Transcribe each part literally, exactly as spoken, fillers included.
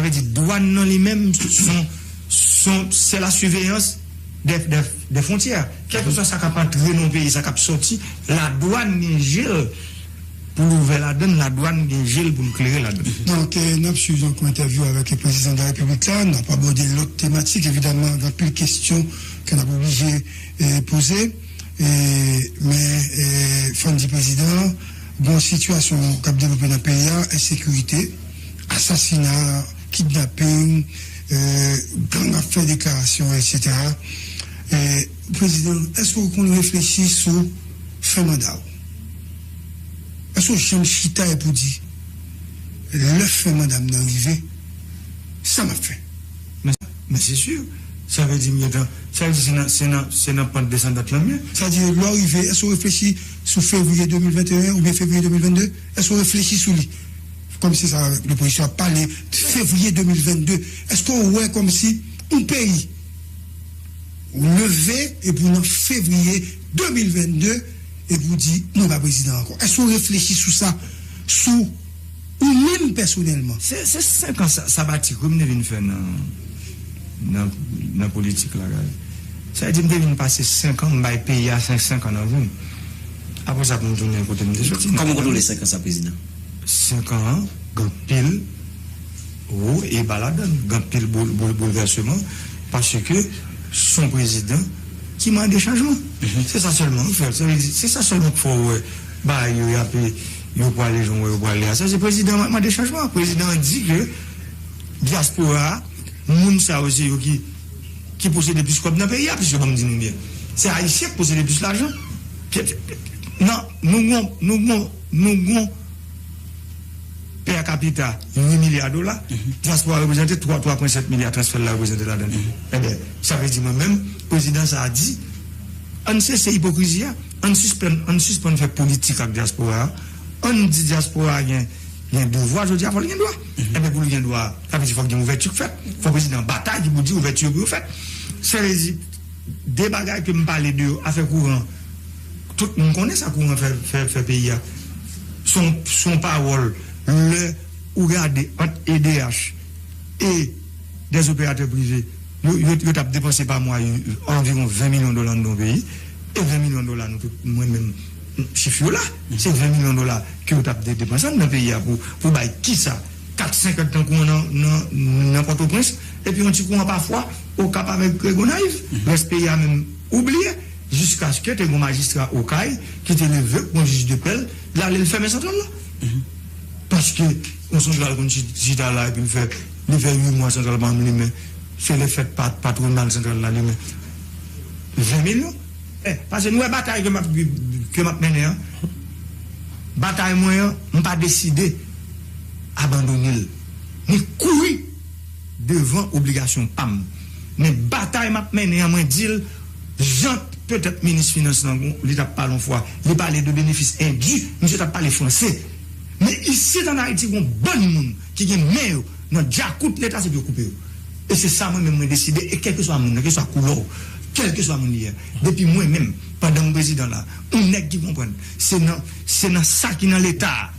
Sa vle di dwàn nan li menm, son, son, se la surveillance des, des, des frontières. Kèlkeswa sa k ap antre nan yon peyi, sa k ap sòti, ladwàn gen je l pou l ouvè ladann, ladwàn gen je l pou l klere ladann. Donk, n ap swiv ankò entèvyou avèk prezidan de la repiblik la, n ap abòde lòt tematik, evidaman, gen anpil kesyon ke n ap oblije poze. Men fò n di prezidan, gen yon sitiyasyon k ap devlope nan peyi a, ensekirite, asasina, kidnaping, gang ap fè deklarasyon, etsetera. Prezidan, èske w konn reflechi sou fen manda w? Èske w janm chita epi w di, lè fen manda m nan rive, sa m ap fè? Men se si, sa vle di m gentan, sa vle di se nan, se nan, se nan pant desandant lan m ye. Sa vle di lè w rive, èske w reflechi sou fevriye de mil venteyen oubyen fevriye de mil vennde? Èske w reflechi sou li? Kòmsi sa, lopozisyon ap pale fevriye de mil vennde. Èske w wè kòmsi yon peyi ou leve epi w nan fevriye de mil vennde epi w di, mwen pa prezidan ankò? Èske w reflechi sou sa, sou ou menm pèsonèlman? Se, se senk an sa, sabatik wi m te vin fè nan, nan, nan politik la. Sa vle di m te vin pase senk an, m bay peyi a senk, senk an nan vi m. Apre sa pou m tounen kote m te soti. Kòman w kontwole senk an sa, prezidan? Senk an an, gen anpil wo e ba ladann, gen anpil boul, boul, boulvèseman, paske s on prezidan ki mande chanjman. Se sa sèlman nou fè. Se sa sèlman k fè w wè bagay yo, y ap, yo prale jan w wè yo prale a. Sa se prezidan mande chanjman. Prezidan an di ke dyaspora a, moun sa yo se yo ki, ki posede plis kòb nan peyi a, piske ban m di nou byen. Se Ayisyen k posede plis lajan. Nan, nou gon, nou gon, nou gon per capita uit milya dola, dyaspora reprezante twa, twa pwen sèt milya transfè l la reprezante ladan l. Ebyen, sa vle di mwen menm, prezidan sa a di, ann sese ipokrizi a, ann sispann, ann sispann fè politik ak dyaspora a, ann di dyaspora a gen, gen devwa, jodi a fò l gen dwa. Ebyen, pou l gen dwa, sa vle di fòk gen ouvèti k fèt. Fò prezidan batay pou di ouvèti yo pou yo fèt. Sa vle di, de bagay ke m pale de yo, afè kouran, tout moun konnen sa kouran fè, fè, fè peyi a. Se yon, se yon pawòl, lè ou gade ant E D H e dè operatè prive, yo, yo, yo t ap depanse pa mwa anviwon ven milyon dola anndan yon peyi, e ven milyon dola nou tout, mwen menm, chif yo la, se ven milyon dola ke yo t ap de-, depanse anndan peyi a pou, pou bay kisa? Kat senkant tan kouran nan, nan, nan Pòtoprens, epi yon ti kouran pafwa Okap avèk Gonayiv. Rès peyi a menm, ou bliye, jiskaske te gen majistra Okay ki te leve pou yon jij de pè, l ale l fèmen santral la. Paske yon santral konn chi-, chita la epi l fè, li fè uit mwa santral pa janm limen. Se lefèt pa, patwonal santral la limen. Ven milyon? Eh, paske nou wè batay ke m ap, ke m ap mennen an. Batay mwen an, m pa deside abandone l, ni kouri devan obligasyon pa m. Men batay m ap mennen an, mwen di l, jan petèt minis finans lan, li t ap pale yon fwa, li pale de benefis endu, misye t ap pale franse. Men isit ann Ayiti, gen yon bann moun ki gen men yo nan djakout Leta, se pou yo koupe yo. E se sa mwen menm mwen deside, e kèlkeswa moun nan, kèlkeswa koulè w, kèlkeswa moun li ye, depi mwen menm, pandan m prezidan la, yon nèg ki konprann, se nan, se nan sa ki nan Leta a,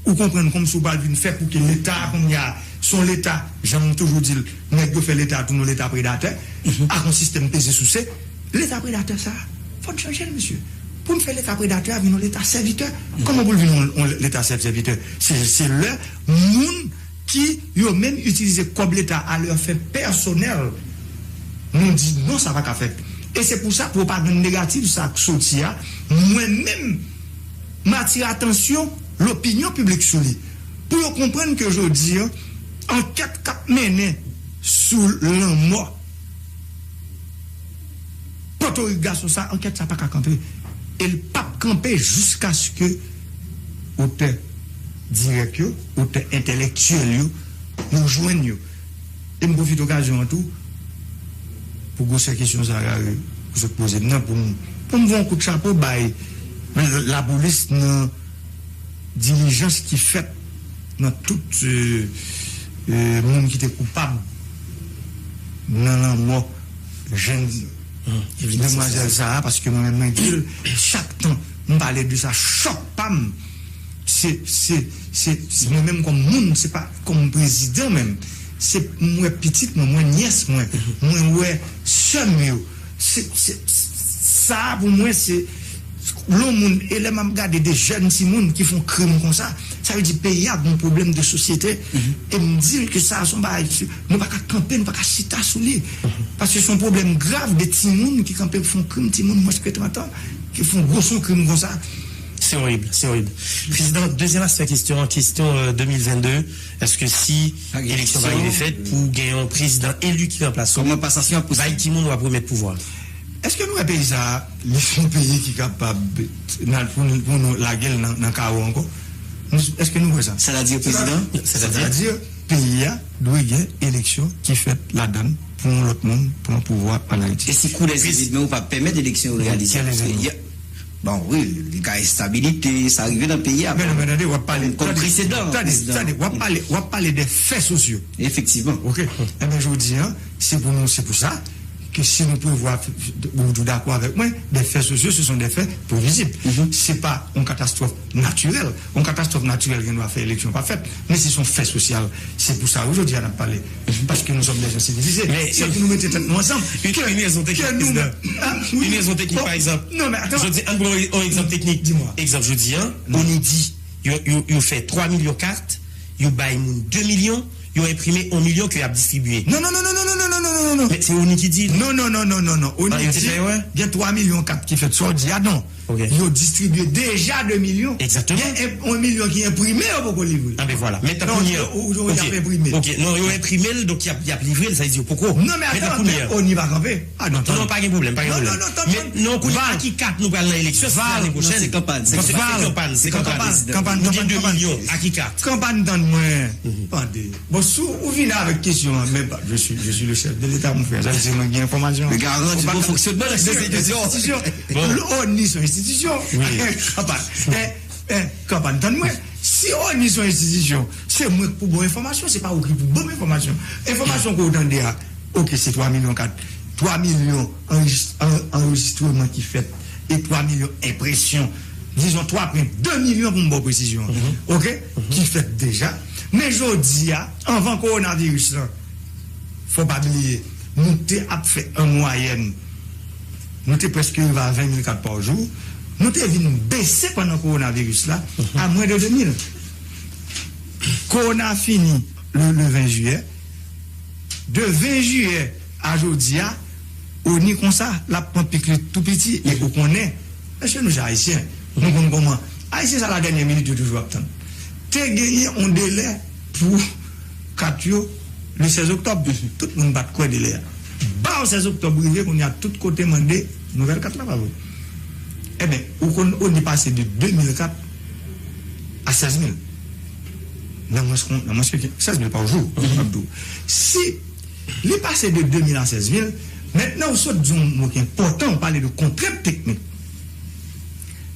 ou konprann kòmsi w pral vin fè pou ke Leta a kounye a, se yon Leta, jan m toujou di l, nèg yo fè Leta a tounen yon Leta predatè, ak yon sistèm peze souse, Leta predatè sa a, fò n chanje l, mesye. Pou n fè Leta predatè a vin yon Leta sèvitè. Kòman pou l vin yon, yon Leta sèv-, sèvitè? Se, se lè moun ki yo menm itilize kòb Leta a a lè fen pèsonèl, nou di non, sa pa ka fèt. E se pou sa, pwopagann negatif sa k soti a, mwen menm, m atire atansyon lopinyon piblik sou li. Pou yo konprann ke jodi a, ankèt k ap mennen sou lanmò Pòtorik gason sa, ankèt sa pa ka kanpe. E l p ap kanpe jiskaske otè dirèk yo, otè entèlektyèl yo, yo jwenn yo. E m pwofite okazyon an tou, pou gwosè kesyon sa a, ou sot poze m nan, pou m, pou m voye yon kout chapo bay lapolis nan dilijans ki fèt nan tout, euh, euh, moun ki te koupab nan lanmò jèn demwazèl sa a, paske mwen menm, mwen di l, chak tan m pale de sa, chòk pa m, se, se, se, se mwen menm kòm moun, se pa kòm prezidan menm. Se, m wè pitit mwen, m wè nyès mwen, mwen wè sè m yo. Se, se, sa a pou mwen se lè yon moun, e lè m ap gade de jèn timoun ki fè yon krim konsa, sa vle di peyi a gen yon pwoblèm de sosyete. E m di l ke sa a se yon bagay, nou pa ka kanpe, nou pa ka chita sou li. Paske se yon pwoblèm grav de timoun ki kanpe pou fè yon krim, timoun mwens ke trant an, ki fè yon gwo son krim konsa. Se orib, se orib. Prezidan, dezyèm aspè kesyon an, kesyon de mil vennde, èske si eleksyon pa rive fèt pou gen yon prezidan eli ki ranplase w, bay ki moun w ap remèt pouvwa a? Èske nou wè peyi sa a, li se yon peyi ki kapab pou nou lage l nan kawo ankò? Èske nou wè sa? Sètadi prezidan? Sètadi peyi a dwe gen eleksyon ki fèt ladan l pou yon lòt moun pran pouvwa an Ayiti. E si kou dèzilidmen ou pa pèmèt eleksyon yo reyalize? Bon, wi, li ka estabilite, sa rive nan peyi a. Men non, men tande, w ap pale, kòm presedan, tande, tande, w ap pale, w ap pale de fè sosyo. Efektivman. Oke. Enben, jodi a, se pou nou, se pou sa ke si nou prevwa, ou, ou dakò avèk mwen, de fè sosyo, se son de fè previzib. Se pa yon katastwòf natirèl. Yon katastwòf natirèl gen dwa fè eleksyon pa fèt, men se son fè sosyal. Se pou sa, wi, jodi a n ap pale. Paske nou sòm de jan sivilize. Se pou nou mete tèt nou ansanm. Une raison technique, Prezidan. Une raison technique, pa egzanp. Non, men atann. Jodi, ann pran yon egzanp teknik. Egzanp, jodi a, ONI di, yo, yo, yo fè twa milyon kat, yo bay moun de milyon, yo enprime yon milyon ke y ap distribiye. Non, non, non, non, non, non, non, non, non, non, non. Men se ONI ki di l. Non, non, non, non, non, non. ONI di, gen twa milyon kat ki fèt, sa w di a, non. Yo distribiye deja de milyon. Egzakteman. Gen yon milyon ki enprime, yo poko livre. Anben vwala. Mentnan kounye a. Ou, ou, ou, y ap enprime. Oke, non, yo enprime l, donk y ap, y ap livre l, sa vle di yo poko. Non, men atann, ONI pa kanpe. Ah, non, non, non, pa gen pwoblèm, pa gen pwoblèm. Men non, kounye a, a ki kat nou pral nan eleksyon, si se lane pwochèn? Se kanpay, se kanpay, se kanpay. Nou gen de milyon, a ki kat? Kanpay, tann mwen. Tande. Bon, si w vini avèk kesyon an, men, je suis, je suis le chef de l'État, mon frère. Sa vle di mwen gen enfòmasyon. Le garant du bon fonctionnement de l'institution. ONI se yon enstitisyon. Kanpay. Kanpay, tann mwen. Si ONI se yon enstitisyon, se mwen ki pou ba w enfòmasyon, se pa ou ki pou ban m enfòmasyon. Enfòmasyon ke w tande a, oke, se twa milyon kat, twa milyon anrejis-, an-, anrejistreman ki fèt e twa milyon enpresyon. Dizon twa pwen de milyon pou m ba w presizyon an. Oke? Ki fèt deja. Men jodi a, anvan kowonaviris lan, fò w pa bliye, nou te ap fè an mwayèn, nou te prèske rive a ven mil kat pa jou. Nou te vin bese pandan kowonaviris la a mwens de de mil. Kowona fini le, le ven jiyè. De ven jiyè a jodi a, ONI konsa, l ap pran pik li tou piti. E ou konnen, mesye, nou se Ayisyen, nou konn kòman. Ayisyen sa, la dènyè minit, yo toujou ap tann. Te genyen yon delè pou kat yo le sèz oktòb. Tout moun pa t kwè delè a. Baw sèz oktòb rive, kounye a tout kote mande nouvèl kat la, pa vre? Enben, ou konn, ONI pase de de mil kat a sèz mil. Nan mwens, nan mwens ke sèz mil pa jou, m ap di w. Si li pase de de mil a sèz mil, mentnan ou sot di yon mo ki enpòtan, ou pale de kontrent teknik.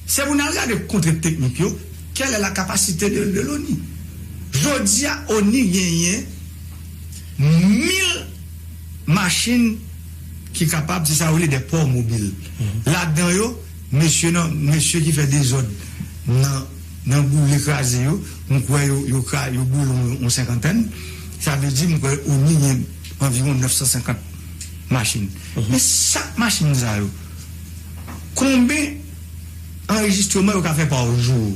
Se pou n al gade kontrent teknik yo, quelle est la capacité de, de l'ONI? Jodi a, ONI genyen mil machin ki kapab, se sa yo rele de pò mobil. Ladan yo, mesye nan, mesye ki fè dezòd nan, nan boule kraze yo, m kwè yo, yo, kra-, yo boule yon, yon senkantèn. Sa vle di, m kwè ONI gen anviwon nèf san senkant machin. Men chak machin sa yo, konben anrejistreman yo ka fè pa jou?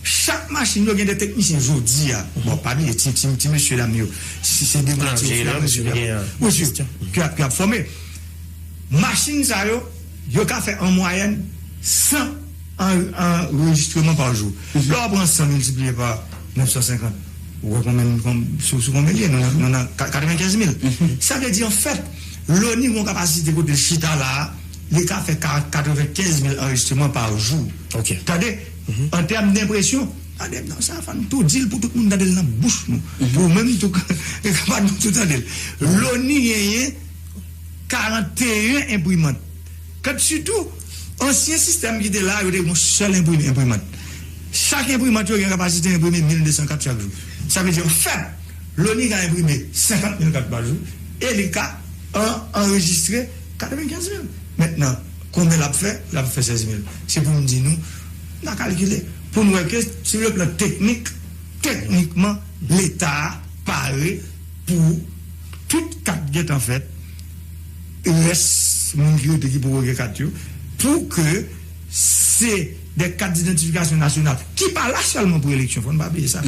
Chak machin yo gen de teknisyen jodi a. Bon, pa bliye ti, ti, ti mesye dam yo. Si se de moun ki, wi, ki ap, ki ap fòme. Machin sa yo, yo ka fè an mwayèn san an, anrejistreman pa jou. Lè w pran san miltipliye pa nèf san senkant, ou wè konbyen, sou, sou konbyen li ye? Nou nan, nou nan katrevenkenz mil. Sa vle di, anfèt, l'ONI gen yon kapasite kote l chita la a, li ka fè katrevenkenz mil anrejistreman pa jou. Tande, an tèm denpresyon, tande, non, sa, fò n tou di l pou tout moun tande l nan bouch nou. Pou ou menm tou, fò nou tou tande l. L'ONI genyen karanteyen enprimant. Kat sitou, ansyen sistèm ki te la, yo te gen yon sèl enprim-, enprimant. Chak enprimant yo gen kapasite enprime mil de san kat chak jou. Sa vle di, anfèt, l'ONI ka enprime senkant mil kat pa jou e li ka an-, anrejistre katrevenkenz mil. Mentnan, konbyen l ap fè? L ap fè sèz mil. Se pou m di nou, n a kalkile. Pou n wè ke, sou le plan teknik, teknikman, Leta a pare pou tout kat gentan fèt, rès moun ki rete ki poko gen kat yo, pou ke se de kat idantifikasyon nasyonal ki pa la sèlman pou eleksyon, fò n pa bliye sa.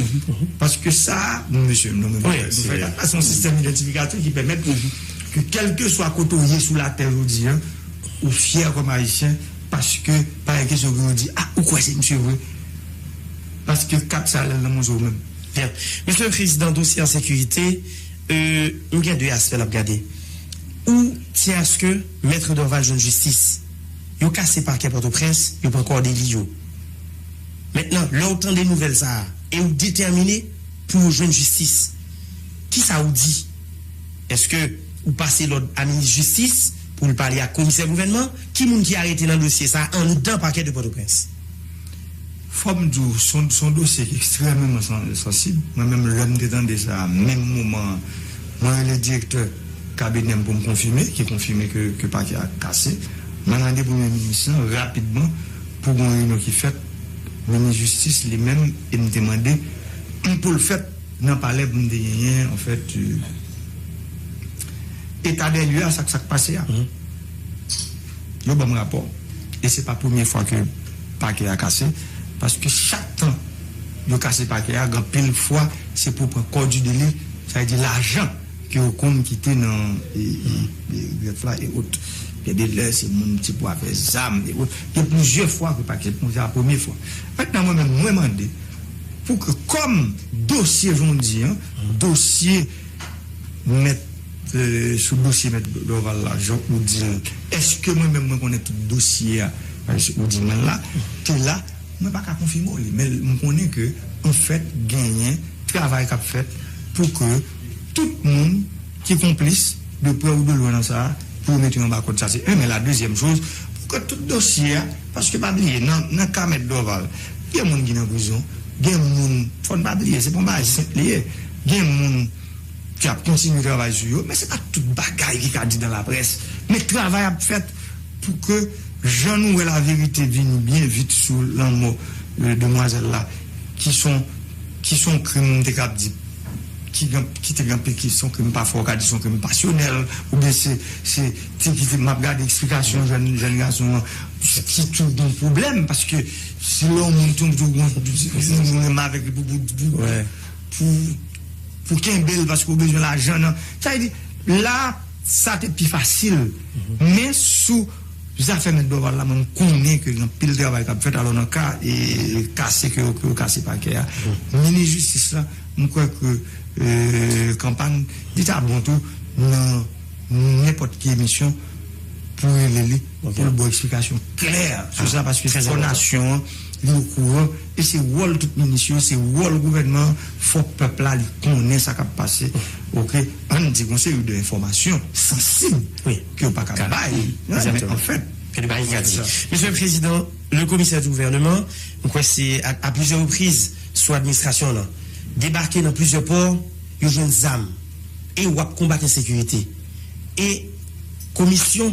Paske sa, mesye, nou menm, nou fè kat la, se yon sistèm idantifikasyon ki pèmèt ke kèlkeswa kote w ye sou latè jodi a, ou fyè kòm Ayisyen, paske pa gen kesyon pou yo di, a, ou kwè se misye vre? Paske kat sa lè l nan manzè w menm. Byen. Mesye Prezidan, dosye ensekirite, euh, nou gen de aspè n ap gade. Ou tyen aske Mèt Dorval jwenn jistis. Yo kase pakè Pòtoprens, yo pran kò de li yo. Mentnan, lè w tande nouvèl sa a, e ou detèmine pou yo jwenn jistis, kisa ou di? Èske ou pase lòd a minis jistis pou l pale ak komisè gouvènman? Ki moun ki arete nan dosye sa a anndan pakè de Pòtoprens? Fò m di w, se yon, se yon dosye ki ekstrèmeman san- sansib. Mwen menm, lè m te tande sa, menm moman an, mwen rele direktè kabinè m pou m konfime, ki konfime ke, ke pakè a kase. Mwen mande premye minis lan rapidman pou gen yon reyinyon ki fèt, minis jistis li menm, e m te mande pou l fèt nan palè pou m te genyen, anfèt, euh, eta dè lye a, sa k, sa k pase a. Yo ban m rapò. E se pa premye fwa ke pakè a kase, paske chak tan yo kase pakè a, gen anpil fwa, se pou pran kò di dele, sa vle di lajan ke yo konn kite nan, e, e, e, grèf la e ot. Gen de lè, se moun ki pou afè zam e ot. Gen plizyè fwa ke pakè, se pa premye fwa. Mentnan, mwen menm, mwen mande pou ke kòm dosye, jan w di an, dosye mèt, euh, sou dosye mèt Dorval la, jan ou di l, èske mwen menm mwen konnen tout dosye a, paske ou di mwen la, te la, mwen pa ka konfime w li, men m konnen ke, anfèt, genyen travay k ap fèt pou ke tout moun ki konplis, de prè ou de lwen nan sa, pou yo mete yo anba kòd, sa se en, men la dezyèm choz, pou ke tout dosye a, paske pa bliye, nan, nan ka mèt Dorval, gen moun ki nan prizon, gen moun, fò n pa bliye, se pa yon bagay senp li ye, gen moun ki ap kontinye travay sou yo, men se pa tout bagay ki ka di nan laprès. Men travay ap fèt pou ke jan nou wè laverite vini byen vit sou lanmò, euh, demwazèl la, ki son, ki son krim, m te kab di, ki gen, ki te gen, ki son krim, pafwa w ka di son krim pasyonèl, oubyen se, se, ti, ki te, m ap gade eksplikasyon jèn, jèn gason an, ki tou gen pwoblèm, paske si lè yon moun tonbe, tou, gon, gon, gon, gon, menm avèk li pou, pou, pou, pou, pou kenbe l, paske w bezwen lajan nan. Sa vle di, la, sa te pi fasil. Men sou zafè mèt Dorval la, mwen, m konnen ke gen anpil travay k ap fèt, alò nan ka, e, e kase ke yo, ke yo kase pakè a. Minis jistis la, m kwè ke, e, kanpay, li ta bon tou, nan nenpòt ki emisyon, pou rele li, pou l ba w eksplikasyon klè sou sa, paske fò nasyon an, li okouran, e se wòl tout minis yo, se wòl gouvènman an, fò pèp la, li konnen sa k ap pase, oke? Ann di konsa, yo de enfòmasyon sansib ke yo pa ka bay, men anfèt, ke li pa ka di. Mesye Prezidan, le commissaire du gouvernement, m kwè se a, a plizyè repriz sou administrasyon an, debake nan plizyè pò, yo jwenn zam, e w ap konbat ensekirite. E komisyon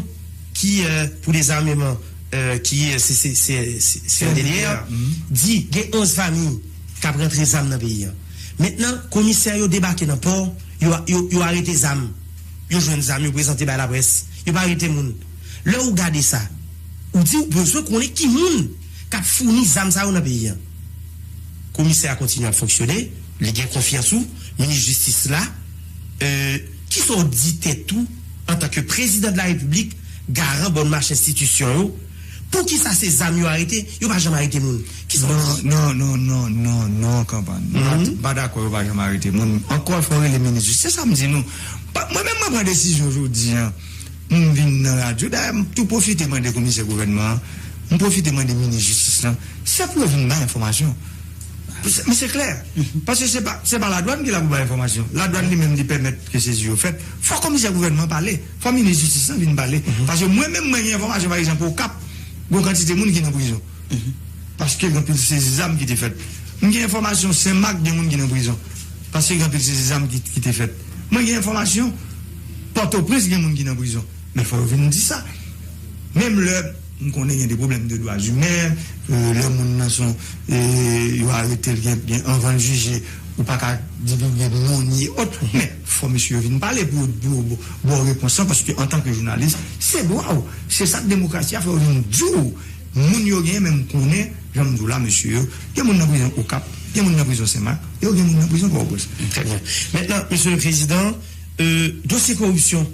ki, euh, pou dezameman, euh, ki, euh, se, se, se, se, se C N D D R, di gen onz fanmi k ap rantre zam nan peyi a. Mentnan, komisè yo debake nan pò, yo, yo, yo arete zam. Yo jwenn zam, yo prezante bay laprès. Yo pa arete moun. Lè ou gade sa, ou di ou bezwen konnen ki moun k ap founi zam sa yo nan peyi a. Komisè a kontinye ap fonksyone, li gen konfyans ou, minis jistis la, euh, kisa w di tèt ou antanke prezidan de la repiblik, garan bòn mach enstitisyon yo, poukisa se zam yo arete, yo pa janm arete moun? Kisa w di? Non, non, non, non, non, non, Kanpay. M pa, m pa dakò yo pa janm arete moun. Ankò fò rele minis jistis, se sa m di nou. Pa, mwen menm mwen pran desizyon jodi a. M vin nan radyo. Dayè, m tou pwofite mande komisè gouvènman an, m pwofite mande minis jistis lan, se pou yo vin bay enfòmasyon. Men se klè. Paske se pa, se pa ladwàn ki la pou bay enfòmasyon. Ladwàn li menm li pèmèt ke sezi yo fèt. Fò komisè gouvènman an pale. Fò minis jistis lan vin pale. Paske mwen menm mwen gen enfòmasyon, pa egzanp, Okap, gen yon kantite moun ki nan prizon. Paske gen anpil sezi zam ki te fèt. M gen enfòmasyon Senmak gen moun ki nan prizon. Paske gen anpil sezi zam ki, ki te fèt. Mwen gen enfòmasyon Pòtoprens gen moun ki nan prizon. Men fò yo vin di sa. Menm lè m konnen gen de pwoblèm de dwa imen, euh, lè moun nan son, euh, yo arete l, gen, gen anvan l jije, Ou pa ka divulge non ni ot, men fò mesye yo vin pale pou yo, pou yo ba w repons lan, paske antanke jounalis, se dwa w. Se sa k demokrasi a fè, yo vin di w moun yo genyen, men m konnen, jan m di w la, mesye yo, gen moun nan prizon Okap, gen moun nan prizon Senmak, yo gen moun nan prizon Pòtoprens. Très bien. Maintenant, Monsieur le Président, euh, dosye koripsyon,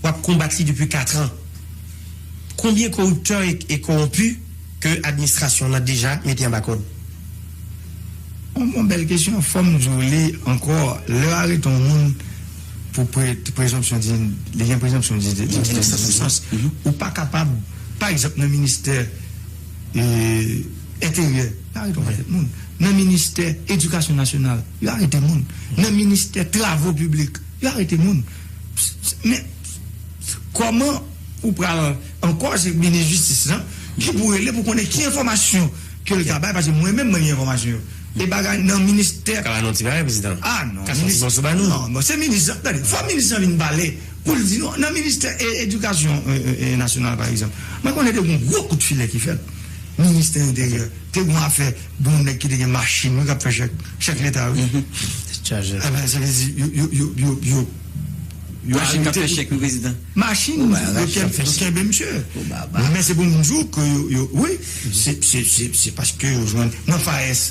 w ap konbat li depi kat an. Konbyen koriptè e, e kowonpi ke administrasyon an deja mete anba kòd? Yon, yon bèl kesyon. Fò m di w li ankò, lè yo arete yon moun pou pre-, prezonpsyon di, li gen prezonpsyon di, di, di, di, di inosans, ou pa kapab, pa egzanp, nan ministè, e, enteryè, yo arete yon pakèt moun. Nan ministè edikasyon nasyonal, yo arete moun. Nan ministè travo piblik, yo arete moun. Men, kòman ou pral ankò, se minis jistis lan ki pou rele pou konnen ki enfòmasyon ke l ka bay, paske mwen menm, mwen gen enfòmasyon yo. E bagay nan ministè. Ka ba nou ti bagay, prezidan? Ah non, ka fè ti minis, mòso ba nou? Non, bon, se minis lan, tande, fò minis lan vin pale pou l di nou, nan ministè e, edikasyon, e, e, e, nasyonal, pa egzanp, mwen konnen te gen gwo kout filè ki fèt. Ministè enteryè, te gen afè de yon nèg ki te gen machin, wi, k ap fè chèk, chèk leta, wi. Tèt chaje. Enben, sa vle di, yo, yo, yo, yo, yo, yo Machin k ap arete fè chèk, wi, prezidan. Machin, yo kenbe, yo kenbe misye. Men se pou m di w ke yo, yo, wi, se, se, se, se paske yo jwenn nan FAES,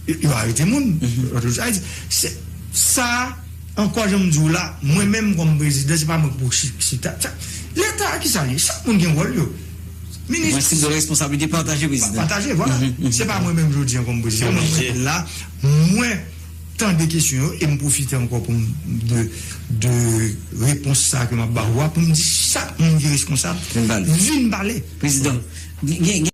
yo, yo arete moun. Sa vle di, se, sa, ankò, jan m di w la, mwen menm kòm prezidan, se pa mwen k pou chi-, chita. Sa, leta a, ki sa l ye? Chak moun gen wòl yo. Minis. Prensip de responsablite pataje, prezidan. Pataje, vwala. Se pa mwen menm jodi an kòm prezidan. Mwen, mwen la, mwen tande kesyon yo e m pwofite ankò pou m de, de repons sa ke m ap ba ou a, pou m di chak moun ki reskonsab, vin pale. Prezidan, gen, gen,